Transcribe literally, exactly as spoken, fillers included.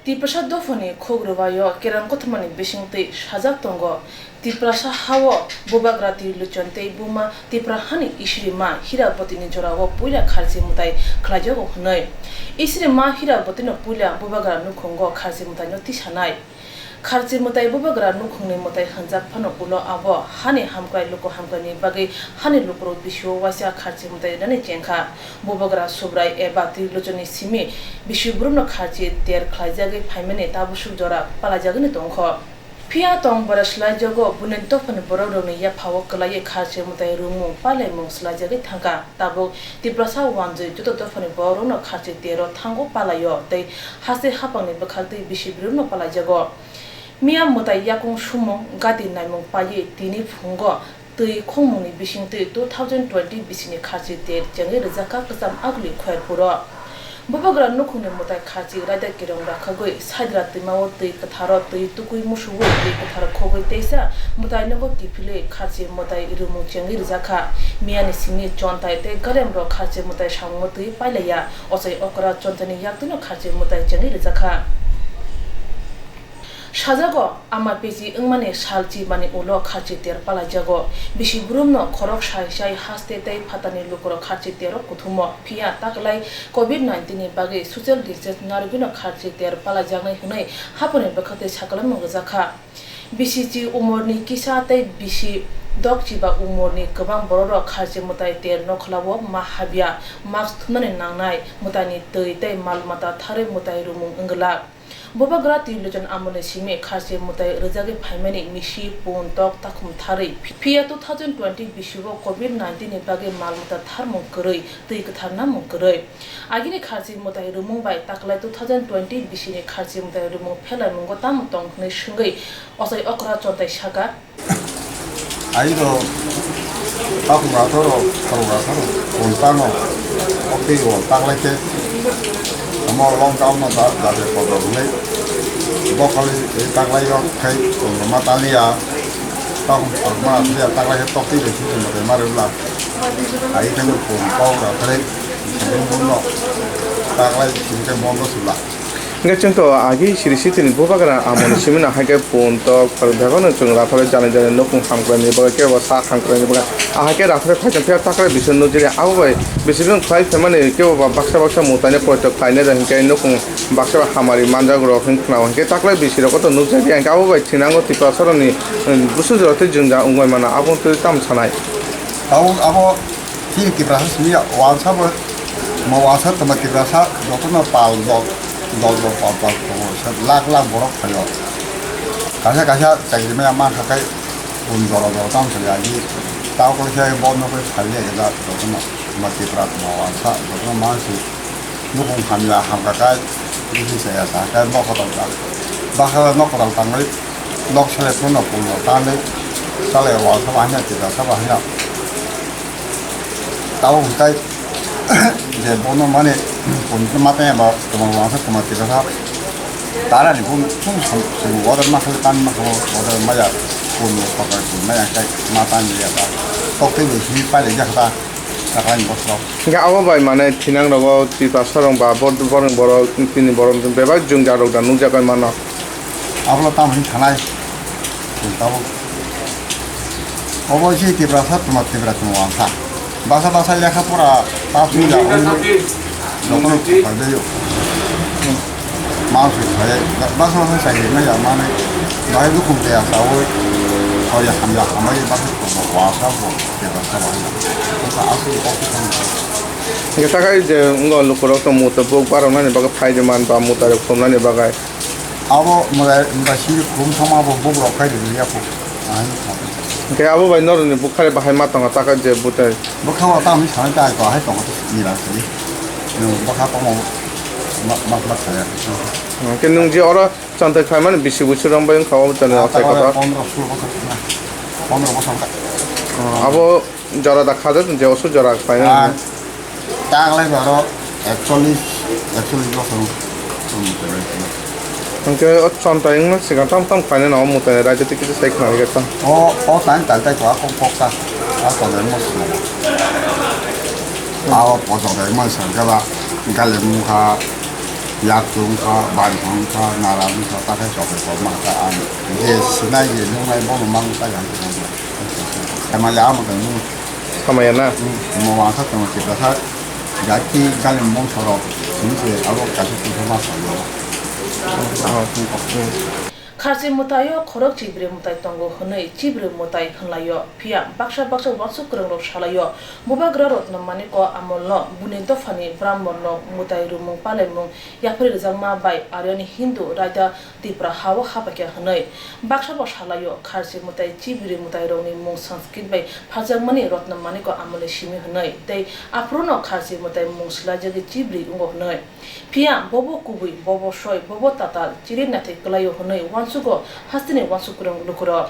Tiprasa dophani khuk rwbaio kerang kothomani bisingtwi sajak tongo. Tiprasa hao Bubagra Trilochon tei buma Tipra hani isiri ma Hirabotini jorao puila kharchi mwtai khlaijago hwnwi. Isiri ma Hirabotino puila Bubagra nukhungo kharchi mwtaino tisanai. Kharchi mwtai Bubagra nukhungni mwtai hwnjak phano ulo abo hani hamkrai luku hamkraini bagwi hani lukurok bisio waisa kharchi mwtai rwnani chengkha. Bubagra Subrai eba Trilochonni simi bisi burumno kharchi ter khlaijagwi phaimani tabuk suk jora palajagwini tongkho. Phiya tong bara swlaijago, buini dophani borokrokni yaphao kwlaiwi kharchi mwtai rwmung pailaimung swlaijagwi thangkha. Tabuk Tiprasa wanjwi joto dophani borokrokno kharchi tero thango palaio tei haste haphangni bwkhaktwi bisi burumno palaijago. Miya mwtai yakung sumung gati naimung paiwi tini phungo twi khongmungni bisingtwi two thousand twenty bisini kharchi ter chengwi rwjakha kwcham aguli Khoyerpuro. Bubagra nukhungni mwtai kharchi raida kerong rakhagwi Saidra twimao twi kwtharo twi tukui musugo twi kwthar khogwi teisa mwtai nogo kiphilwi kharchi mwtai rwmung chengwi rwjakha. Miyani simi chontai tei galemrok kharchi mwtai samungno twi pailaiya. Ochai okra chontaini yaktwino kharchi mwtai chengwi rwjakha. Sajago ama pechi wngmani sal chibani ulo kharchi ter palaijago. Bisi burumno khorok sai sai haste tei phatarni lukurok kharchi tero kuthumo. Phiya taklai covid nineteen ni bagwi social distance narwgwino kharchi ter palaijaknai hwnwi haphangni bwkhaktwi sakalaimung rwjakha. Bisi chi umorni kisa tei bisi dok chiba umorni kwbang bororok kharchi mwtai ter nokhlao ma habya, mask thumnani nangnai, mwtaini twi tei mal mata tharwi mwtai rwmung wngwlak. Bubagra Trilochon amoni simi kharchi mwtai rwjagwi phaimani misi, pun, tok, takhum tharwi. Phiya two thousand twenty bisigo covid nineteen ni bagwi mal mata tharmung kwrwi, twi kwthar namung kwrwi. Agini kharchi mwtai rwmung bai taklai two thousand twenty bisini kharchi mwtai rwmung phelaimungo tamo tong hwnwi swngwi ochai okra chontai saka. Airo takhum rathoro, khorok rathoro, pun tano, oktwi o taklai khe, omo lockdown no da, da de kotor hwnwi, bokoli, e, taklai rok khai, ma taliya, takhum ma taliya, taklai khe toktwi bai sini ma rwla, ai khe no pun kok rathai, sini bondo, taklai sini khe bondo sula. Hingke chwng to agi siri sitini bubagra amoni simino hai khe pun tok bebakno chwng rathore jani jani nukung hamkraini bagwi kebo sak hamkraini bagwi ahai khe rathore phaikha phiya takhre bising nukjagwi abo bai bising khlai phaimani kebo ba baksa baksa mwtaino poito khlainai rw hingke nukung baksa hamari manjak rok hwn khna o hingke takhre bising rok to nukjakya hingke abo bai thinango Tiprasarokni, um, busung jora tei jwngjal wngwi mano abo twi tamo sanai. Abo, abo Chini Tiprasa simi ya, wansa bo, mo wansa tongma Tiprasa, jotono pal dol, dol dol pal pal tongo, se lakh lakh borok phaio. Kaisa kaisa chakri maya mankha khe, bun jora jora tamo sali agi, tao khe bo nokhe sali ya, jotono, tongma Tipra, tongma wansa, jotono mansi, nukung hamya, hamkha khe, bisi saya sa khe, nok kotor ta, basa nok kotor tangwi, nok sele phano nok kotor tangwi, sale wansa bahai ya, Tiprasa bahai ya. Tabuk hwnkhe je bono mane pun ma tanya ba tongma wansa tongma tikasa. Tarani pun pun song song order ma khali tan ma khali order ma ya pun kotor pun ma ya kai ma tan ya ba. Tok tei bo hi pai le jak ta ta kai bosro. Hingke abo bai mane thinang rogo Tiprasa rok ba bor-, borok borok tini borok bebak jwngjal rok da nukjagwi mano. Abono tamo hwn thanai. Tabuk. Obo se Tiprasa tuma Tipra tuma wangkha. Basa basa lekha pora ta sui da. Jotono khabai yo. Ma sui khabai. Basa basa sai ma ya mane. Bai bu khum ya sa oi. Kau ya kham ya kham ya basa tuma wangkha bo. Tiprasa wangkha. Sa asu ko khum. Hingke takai je wngkha lukurok tong muta buk baroknani bagwi phai de man ba muta rok khumnani bagwi. Abo mwtai, mwtai sini khum thangma bo buk rok khai rwya kho. Ani kha. Hingke abo bai norokni bukhari bahai ma tongo takai je butai. Bwkha o tamo sanai tai to hai tongo ni ra sini. Nwng bwkha tongmo ma, ma, ma thaya. Hingke nwng je oro chantai khlaimani bisi bwswk rok bai wngkha o chantai. Ah, achai ta kotor. Pondro solo bosor na. Pondro bosor ta. Ah, abo jora da khajak je osu jora khlaina. Ah, Taklai baro ekchollis, ekchollis bosor wng tong. Hingke o chontai wngma sigang tam tam khlainai no, o mwtai raida tei kisa sai khna rwgwi tong. O, o tain tal tai kok kok ta. A tongo mo simo. A o pojok dai mo sar kala, gale mukha. Yak tungkha, ban thangkha, nara wngkha, takhai chokri kok mangkha ang. Je sinai je nungnai bono mangkha yang. Hamaya amo tong nung. Hamaya na? Mo wangkha tong chibrasa. Jaki galim bongsorok sini se abo kaisa tungkha ma salo. Kharchi mwtaio khorok chibrwi mwtai tongo hwnwi chibrwi mwtai hwnlaio. Phiya baksa baksa uansuk kwrwngrok salaio, Bubagra Ratna Maniko amolno buni dophani Brahmonrok mwtai rwmung palaimung yapharwi rwjakma bai Aryani Hindu raida Tipra hao haphaikha hwnwi. Baksabo salaio, Kharchi mwtai chibrwi mwtairokni mung Sanskrit bai pharjakmani Ratna Maniko amolni simi hwnwi tei aphuruno Kharchi mwtai mung swlaijagwi chibrwi wngo hwnwi. Phiya bobo kubui, bobo soi, bobo tatal, chiri naithai kwlaio hwnwi uansugo hasteni uansuk kwrwng lukurok.